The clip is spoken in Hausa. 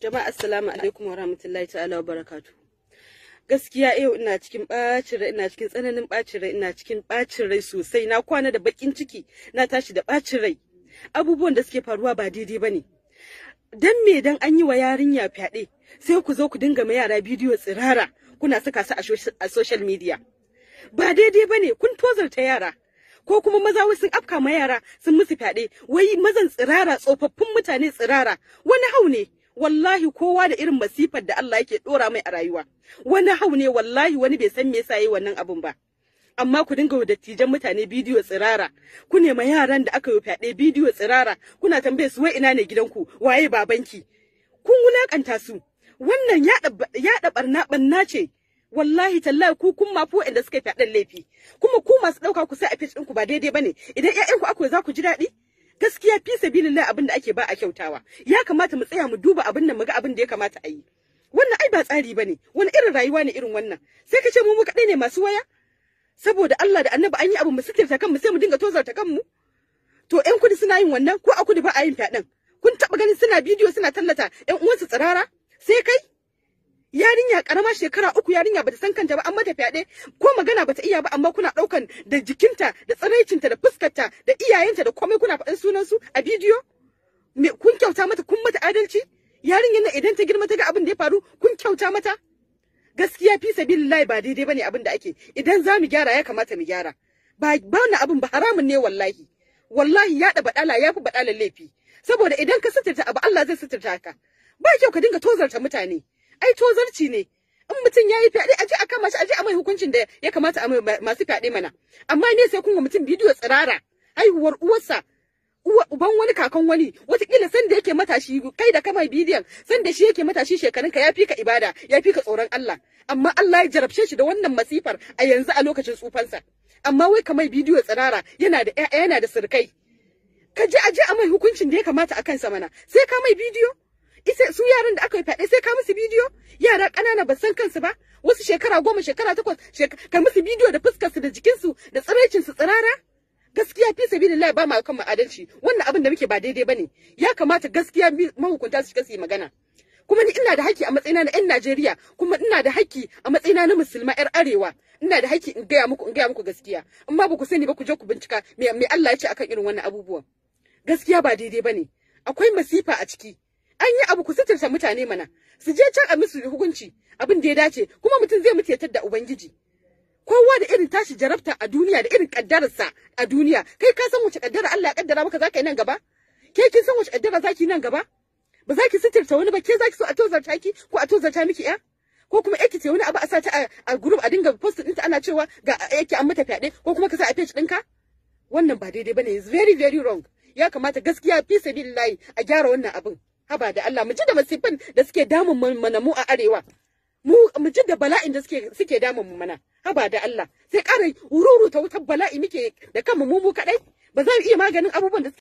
Jama'a, assalamu alaikum wa rahmatullahi ta'ala wa barakatuh. Gaskiya yau ina cikin bacin rai, ina cikin tsananin bacin rai, ina cikin bacin rai sosai. Na kwana da bakin ciki, na tashi da bacin rai. Abubuwan da suke faruwa ba daidai bane. Dan me dan an yi wa yarinya fyaɗe, sai ku zo ku dinga ma yara bidiyo tsirara, kuna saka su a social media? Ba daidai bane, kun tozarta yara. Ko kuma maza wai sun afka ma yara, sun musu fyaɗe, wai mazan tsirara, tsofaffin mutane tsirara. Wani hau ne wallahi, kowa da irin masifar da Allah yake dora mai a rayuwa. Wani hau ne wallahi, wani bai san me yasa yayi wannan abun ba. Amma ku dinga wa dattijan mutane bidiyo tsirara, ku nema yaran da aka yi fyaɗe bidiyo tsirara, kuna tambaye su wai ina ne gidanku, waye babanki? Kun wulakanta su. Wannan yaɗa barna, barna ce wallahi tallahi. Ku kun ma fi waɗanda suka yi fyaɗen laifi. Kuma ku masu ɗauka ku sai a page ɗinku, ba daidai bane. Idan ƴaƴanku akwai, za ku ji daɗi? Gaskiya fi sabilillah, abin da ake ba a kyautawa. Ya kamata mu tsaya mu duba abin nan, mu ga abin da ya kamata a yi. Wannan ai ba tsari bane. Wani irin rayuwa ne irin wannan? Sai ka ce mu kaɗai ne masu waya? Saboda Allah da Annabi, an yi abu mu sitirta kanmu, sai mu dinga tozarta kanmu. To ƴan kudu suna yin wannan? Ko a kudu ba a yin fyaɗen? Kun taɓa ganin suna bidiyo suna tallata ƴan uwansu tsirara? Sai kai yarinya karama, shekara 3, yarinya bata san kanta ba, an mata fyaɗe, ko magana bata iya ba, amma kuna ɗaukan da jikinta da tsiraicinta da fuskarta da iyayenta da komai, kuna faɗin sunan su a bidiyo. Me kun kyauta mata? Kun mata adalci? Yarinyar nan idan ta girma ta ga abin da ya faru, kun kyauta mata? Gaskiya fi sabilillahi, ba daidai bane abin da ake. Idan za mu gyara, ya kamata mu gyara. Ba ba wannan abin ba, haramun ne wallahi. Wallahi yaɗa baɗala ya fi baɗalan laifi, saboda idan ka suturta abu, Allah zai suturta ka. Ba kyau ka dinga tozarta mutane, ai tozarci ne. In mutum ya yi fyaɗe, a je a kama shi, a je a mai hukuncin da ya kamata a masu fyaɗe mana. Amma ne sai kun ga mutum bidiyo tsirara, haihuwar uwarsa, uban wani, kakan wani. Watakila san da yake matashi, kai da kama bidiyon, san da shi yake matashi, shekarunka, ya fi ka ibada, ya fi ka tsoron Allah, amma Allah ya jarabce shi da wannan masifar a yanzu, a lokacin tsufansa. Amma wai kamar bidiyo tsirara, yana da ƴaƴa, yana da sirkai. Ka je a je a mai hukuncin da ya kamata a kansa mana. Sai ka mai bidiyo? Isa su yaran da aka yi fyaɗe, sai ka musu bidiyo? Yara ƙanana ba san kansu ba, wasu shekara 10, shekara 8, ka musu bidiyo da fuskarsu da jikinsu da tsiraicinsu tsirara. Gaskiya fi sabilillah, ba ma kan mu adalci. Wannan abin da muke ba daidai bane. Ya kamata gaskiya mahukunta su shiga su yi magana. Kuma ni ina da haƙƙi a matsayina na 'yan Najeriya, kuma ina da haƙƙi a matsayina na musulma 'yar arewa, ina da haƙƙi in gaya muku gaskiya. Amma ba ku sani ba, ku je ku bincika me Allah ya ce akan irin wannan abubuwan. Gaskiya ba daidai bane, akwai masifa a ciki. An yi abu, ku suturta mutane mana, su je can a musu hukunci abin da ya dace. Kuma mutum zai mutu ya tadda ubangiji. Kowa da irin tashi jarabta a duniya, da irin kaddararsa a duniya. Kai ka san wace kaddara Allah ya kaddara maka zaka yi nan gaba? Ke kin san wace kaddara zaki yi nan gaba? Ba za ki suturta wani ba. Ke zaki so a tozarta ki, ko a tozarta miki ya, ko kuma yake ce wani abu a sa ta a group, a dinga post ɗinta, ana cewa ga yake an mata fyaɗe, ko kuma ka sa a page ɗinka? Wannan ba daidai bane, is very very wrong. Ya kamata gaskiya fi sabilillahi a gyara wannan abin. Haba da Allah, mu ji da masifan da suke damun mana mu a arewa, mu ji da bala'in da suke damun mu mana. Haba da Allah, sai ƙara ta wutar bala'i muke da kanmu mu kaɗai. Ba za mu iya maganin abubuwan da